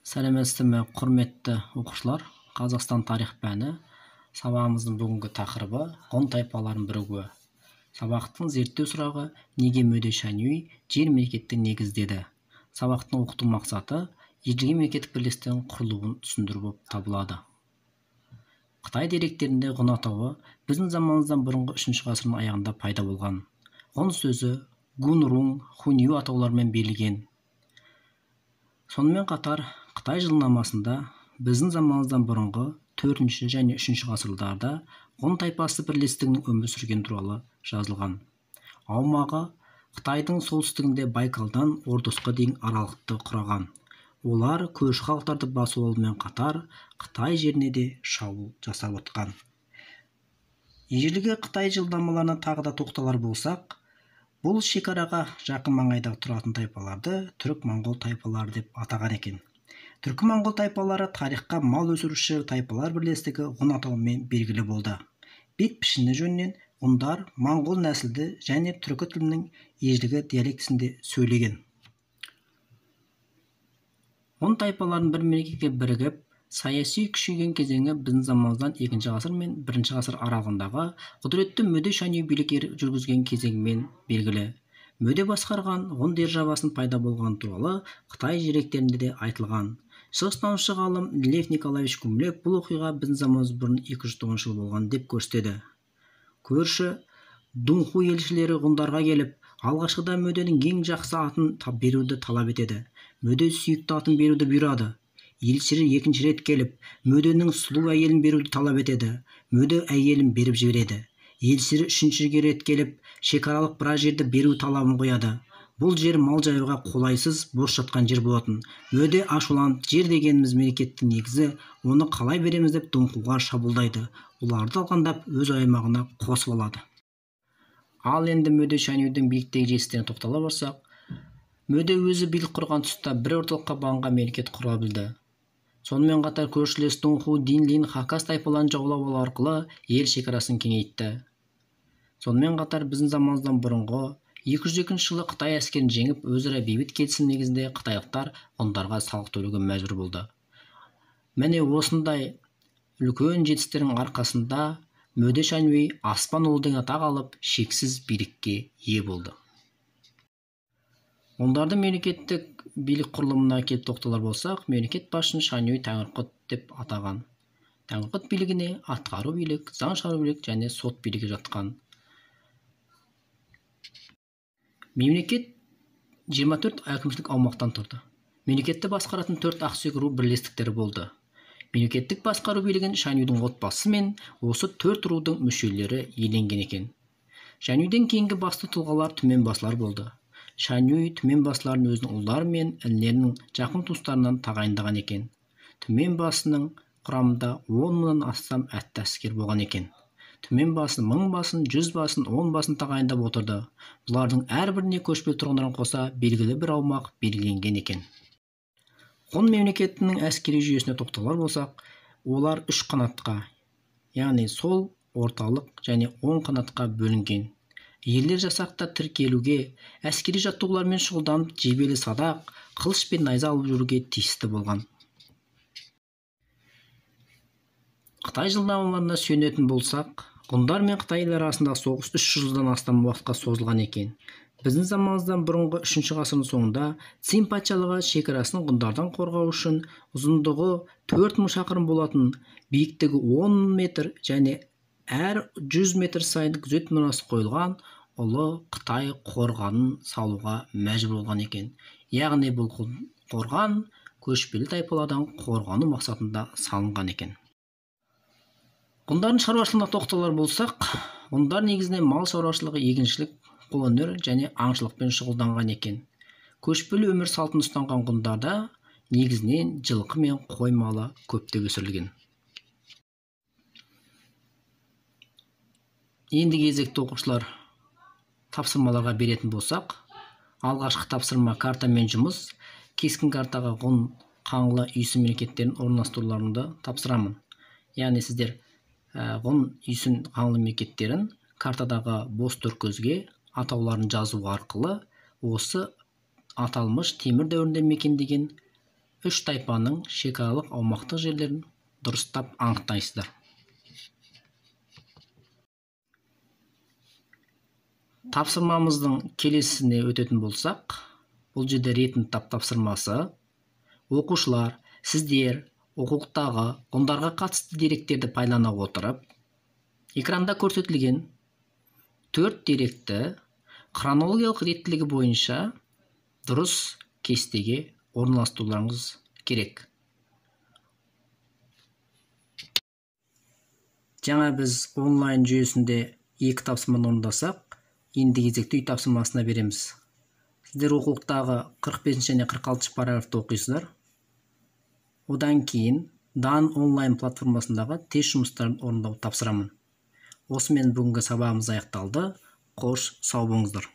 Сәлеметсіздер ме, құрметті оқушылар? Қазақстан тарих пәні сабағымыздың бүгінгі тақырыбы ғұн тайпаларының бірігуі. Сабақтың зерттеу сұрағы: неге Мөде Шаньюй жер мемлекетті негіздеді? Сабақтың оқыту мақсаты ежелгі мемлекеттік бірлестіктің құрылуын түсіндіру болып табылады. Қытай деректерінде ғұн атауы біздің заманымыздан бұрынғы 3 ғасырдың аяғында пайда болған. Ғұн сөзі гун, рун, хунью атауларымен берілген. Сонымен қатар Қытай жылнамасында біздің заманымыздан бұрынғы 4 және 3 ғасырларда ғұн тайпасы бірлестігінің өмір сүргені туралы жазылған. Аумағы Қытайдың солтүстігінде Байкалдан Ордосқа дейін аралықты құраған. Олар көрші халықтарды басып алумен қатар Қытай жеріне де шабуыл жасап отқан. Ежелгі Қытай жылнамаларына тағы да тоқталар болсақ, бұл шекараға жақын маңайда тұратын тайпаларды түрік-моңғол тайпалары деп атаған екен. Түркі-моңғол тайпалары тарихқа мал өсіруші тайпалар бірлестігі ғұн атауымен белгілі болды. Бет пішіні жөнінен ғұндар моңғол нәсілді және түркі тілінің ежелгі диалектісінде сөйлеген. Ғұн тайпаларының бір мемлекетке бірігіп, саяси күшейген кезеңі біздің заманымыздан 2 ғасыр мен 1 ғасыр аралығындағы құдіретті Мөде Шаньюй билік жүргізген кезеңімен белгілі. Мөде басқарған ғұн державасының пайда болғаны туралы Қытай деректерінде де айтылған. Шығыстанушы ғалым Лев Николаевич Гумилев бұл оқиға біздің заманымыз бұрын 209 жыл болған деп көрсетеді. Көрші Дунху елшілері ғұндарға келіп, алғашқыда Мөденің ең жақсы атын беруді талап етеді. Мөде сүйікті атын беруді бұйырады. Елшілер екінші рет келіп, Мөденің сұлу әйелін беруді талап етеді. Мөде әйелін беріп жібереді. Елшілер үшінші рет келіп, шекаралық біраз жерді беру талабын қояды. Бұл жер мал жаюға қолайсыз, бос жатқан жер болатын. Мөде ашуланып, жер дегеніміз мемлекеттің негізі, оны қалай береміз деп Дунхуға шабуылдайды. Оларды талқандап өз аймағына қосып алады. Ал енді Мөде Шаньюйдің биліктегі жетістіктеріне тоқтала барсақ, Мөде өзі билік құрған тұста бір орталыққа бағынған мемлекет құра білді. Сонымен қатар көршілес Дунху, Динлин, Хакас тайпаларын жаулап алу арқылы ел шекарасын кеңейтті. Сонымен қатар біздің заманымыздан бұрынғы 202 жылы Қытай әскерін жеңіп, өзара бейбіт келісім негізінде қытайлықтар ғұндарға салық төлеуге мәжбүр болды. Міне осындай үлкен жетістіктердің арқасында Мөде Шаньюй аспан ұлы деген атақ алып, шексіз билікке ие болды. Ғұндардың мемлекеттік билік құрылымына келіп тоқталар болсақ, мемлекет басшысын Шаньюй Тәңірқұт деп атаған. Тәңірқұт билігіне атқару билік, заң шығару билік және сот билігі жатқан. Мемлекет 24 әкімшілік аумақтан тұрды. Мемлекетті басқаратын 4 ақсүйек ру бірлестіктері болды. Мемлекеттік басқару билігін Шаньюйдің отбасы мен осы 4 рудың мүшелері иеленген екен. Шаньюйден кейінгі басты тұлғалар түмен басылар болды. Шаньюй түмен басыларын өзінің ұлдары мен інілерінің жақын туыстарынан тағайындаған екен. Түмен басының құрамында 10 мыңнан астам атты әскер болған екен. Түмен басын, 1000 басын, 100 басын, 10 басын тағайындап отырды. Бұлардың әрбіріне көшпелі тұрғындарын қоса белгілі бір аумақ белгіленген екен. Ғұн мемлекетінің әскери жүйесіне тоқталар болсақ, олар 3 қанатқа, яғни сол, орталық және оң қанатқа бөлінген. Ерлер жасақта тіркелуге, әскери жаттығулармен шұғылданып, жебелі садақ, қылыш пен найза алып жүруге тиісті болған. Қытай жылнамаларына сүйенетін болсақ, ғұндар мен Қытай елдері арасындағы соғыс 300 жылдан астам уақытқа созылған екен. Біздің заманымыздан бұрынғы 3 ғасырдың соңында Цин патшалығы шекарасын ғұндардан қорғау үшін ұзындығы 4000 шақырым болатын, биіктігі 10 метр және әр 100 метр сайын күзет мұнарасы қойылған ұлы Қытай қорғанын салуға мәжбүр болған екен. Яғни бұл қорған көшпелі тайпалардан қорғану мақсатында салынған екен. Ғұндардың шаруашылығына тоқталар болсақ, ғұндар негізінен мал шаруашылығы, егіншілік, қолөнер және аңшылықпен шұғылданған екен. Көшпелі өмір салтын ұстанған ғұндарда негізінен жылқы мен қой малы көптеп өсірілген. Енді кезекті оқушылар тапсырмаларға беретін болсақ, алғашқы тапсырма картамен жұмыс. Кескін картаға ғұн, қаңлы, үйсін мемлекеттерін орналастыруларыңды тапсырамын. Яғни сіздер ғұн, үйсін, қаңлы мемлекеттерін картадағы бос төркөзге атауларын жазу арқылы осы аталмыш темір дәуірінде мекендеген Үш тайпаның шекаралық аумақтық жерлерін дұрыстап анықтайсыздар. Тапсырмамыздың келесісіне өтетін болсақ, бұл жерде ретін тап тапсырмасы. Оқушылар, сіздер оқулықтағы ғұндарға қатысты деректерді пайдалана отырып, экранда көрсетілген 4 деректі хронологиялық реттілігі бойынша дұрыс кестеге орналастыруларыңыз керек. Жаңа біз онлайн жүйесінде 2 тапсырманы орындасақ, енді кезекті үй тапсырмасына береміз. Сіздер оқулықтағы 45 және 46 параграфты оқисыздар. Одан кейін Дан онлайн платформасындағы тест жұмыстарын орындау тапсырамын. Осымен бүгінгі сабағымыз аяқталды. Қош, сау болыңыздар.